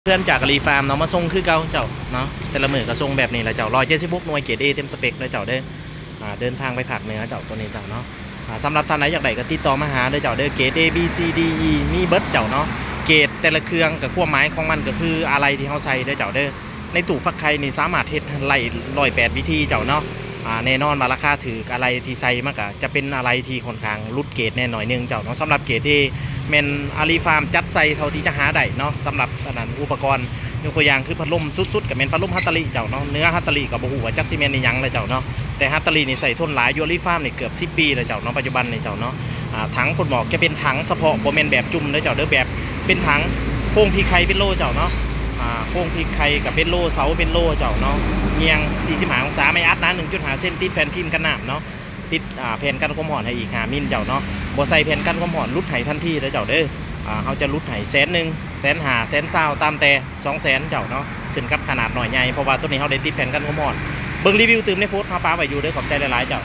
ເຄື່ອນຈາກອາລີຟາມເນາະ ມາສົ່ງຄືເກົ່າເຈົ້າເນາະ. ແຕ່ລະມື້ກໍສົ່ງແບບນີ້ລະເຈົ້າ. ຮ້ອຍເຈັດສິບຫົກໜ່ວຍ ເກຣດເອເຕັມສະເປັກເດີເຈົ້າເດີ. ອ່າ ເດີນທາງໄປພາກເໜືອເຈົ້າ ໂຕນີ້ເຈົ້າເນາະ. ອ່າ ສຳລັບທ່ານໃດຢາກໄດ້ກໍຕິດຕໍ່ມາຫາເດີເຈົ້າເດີ. ເກຣດເອ ບີ ຊີ ດີ ອີ ມີເບິດເຈົ້າເນາະ. ເກຣດແຕ່ລະເຄື່ອງກໍຄວາມໝາຍຂອງມັນກໍຄືອາໄຫຼ່ທີ່ເຮົາໃສ່ເດີເຈົ້າເດີ. ໃນຕູ້ຟັກໄຂ່ນີ້ສາມາດເຮັດໄດ້ຮ້ອຍແປດວິທີເຈົ້າເນາະ. ອ່າ ແນ່ນອນວ່າລາຄາຖືກ, ອາໄຫຼ່ທີ່ໃສ່ມັນກະຈະເປັນອາໄຫຼ່ທີ່ຂ້ອນຂ້າງຫຼຸດເກຣດແດ່ໜ້ອຍໜຶ່ງເຈົ້າເນາະ. ສຳລັບເກຣດເອ ແມ່ນອາລີຟາມຈັດໃສ່ເທົ່າທີ່ຈະຫາໄດ້ເນາະ. ສຳລັບອັນນັ້ນ ອຸປະກອນ ຍົກຕົວຢ່າງຄືພັດລົມ ສຸດໆກໍແມ່ນພັດລົມຮັດຕາລິເຈົ້າເນາະ. ເໜືອຮັດຕາລິກໍບໍ່ຮູ້ວ່າຈັກຊິແມ່ນອີ່ຫຍັງແຫຼະເຈົ້າເນາະ, ແຕ່ຮັດຕາລິນີ້ໃຊ້ທົນຫຼາຍ. ຢູ່ອາລີຟາມນີ້ເກືອບສິບປີແລ້ວເຈົ້າເນາະ ປັດຈຸບັນນີ້ເຈົ້າເນາະ. ອ່າ ຖັງປົດໝອກຈະເປັນຖັງສະເພາະ ບໍ່ແມ່ນແບບຈຸ່ມເດີເຈົ້າເດີ, ແບບເປັນຖັງໂຄງພີກໄຂ່ເປັນໂລເຈົ້າເນາະ. ອ່າ ໂຄງພີກໄຂ່ກໍເປັນໂລ, ເສົາເປັນໂລເຈົ້າເນາະ. ຍຽງສີ່ສິບຫ້າອົງສາ, ໄມ້ອັດໜາໜຶ່ງຈຸດຫ້າເຊັນ, ຕິດແຜ່ນພິມກັນນ້ຳເນາະ, ຕິດ ອ່າ ແຜ່ນກັນຄວາມຮ້ອນໃຫ້ອີກຫ້າມິນເຈົ້າເນາະ. ບໍ່ໃສ່ແຜ່ນກັນຄວາມຮ້ອນ ຫຼຸດໃຫ້ທັນທີເດີເຈົ້າເດີ. ອ່າ ເຮົາຈະຫຼຸດໃຫ້ແສນໜຶ່ງ, ແສນຫ້າ, ແສນຊາວ ຕາມແຕ່ ສອງແສນເຈົ້າເນາະ, ຂຶ້ນກັບຂະໜາດນ້ອຍໃຫຍ່ ເພາະວ່າໂຕນີ້ເຮົາໄດ້ຕິດແຜ່ນກັນຄວາມຮ້ອນ. ເບິ່ງຣີວິວຕື່ມໃນໂພສເຮົາປະໄວ້ຢູ່ເດີ. ຂອບໃຈຫຼາຍໆເຈົ້າ.